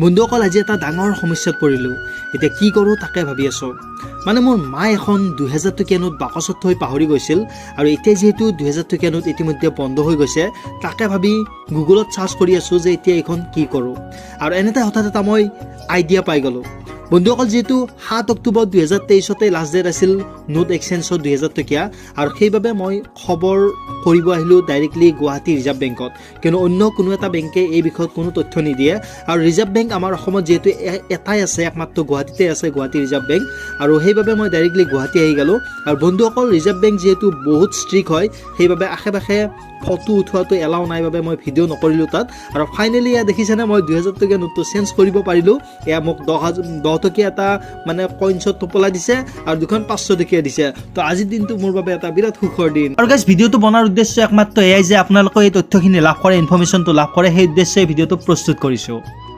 বন্ধুসকল, আজি এটা ডাঙৰ সমস্যাত পৰিলোঁ। এতিয়া কি কৰোঁ তাকে ভাবি আছোঁ। মানে মোৰ মায়ে এখন 2000 টকীয়া নোট বাকচত থৈ পাহৰি গৈছিল আৰু এতিয়া যিহেতু 2000 টকীয়া নোট ইতিমধ্যে বন্ধ হৈ গৈছে, তাকে ভাবি গুগলত চাৰ্চ কৰি আছোঁ যে এতিয়া এইখন কি কৰোঁ। আৰু এনেতে হঠাৎ এটা মই আইডিয়া পাই গ'লোঁ। বন্ধুসকল, যিহেতু 7 অক্টোবৰ 2023তে লাষ্ট ডেট আছিল নোট এক্সচেঞ্জৰ 2000 টকীয়া আৰু সেইবাবে মই খবৰ কৰিব আহিলোঁ ডাইৰেক্টলি গুৱাহাটী ৰিজাৰ্ভ বেংকত, কিয়নো অন্য কোনো এটা বেংকে এই বিষয়ত কোনো তথ্য নিদিয়ে। আৰু ৰিজাৰ্ভ বেংক আমাৰ অসমত যিহেতু এটাই আছে, একমাত্ৰ গুৱাহাটীতে আছে গুৱাহাটী ৰিজাৰ্ভ বেংক। আৰু সেইবাবে মই ডাইৰেক্টলি গুৱাহাটী আহি গ'লোঁ। আৰু বন্ধুসকল, ৰিজাৰ্ভ বেংক যিহেতু বহুত ষ্ট্ৰিক্ট হয়, সেইবাবে আশে পাশে ফটো উঠোৱাটো এলাও নাই বাবে মই ভিডিঅ' নকৰিলোঁ তাত। আৰু ফাইনেলি এয়া দেখিছেনে, মই 2000 টকীয়া নোটটো চেঞ্জ কৰিব পাৰিলোঁ। এয়া মোক 10,000 10 টকীয়া এটা মানে কইনছত টোপোলা দিছে আৰু দুখন 500 টকীয়া দিছে। তো আজিৰ দিনটো মোৰ বাবে এটা বিৰাট সুখৰ দিন। আৰু গাইজ, ভিডিঅ'টো বনোৱাৰ উদ্দেশ্য একমাত্ৰ এয়াই যে আপোনালোকে এই তথ্যখিনি লাভ কৰে, ইনফৰ্মেশ্যনটো লাভ কৰে, সেই উদ্দেশ্যে ভিডিঅ'টো প্ৰস্তুত কৰিছোঁ।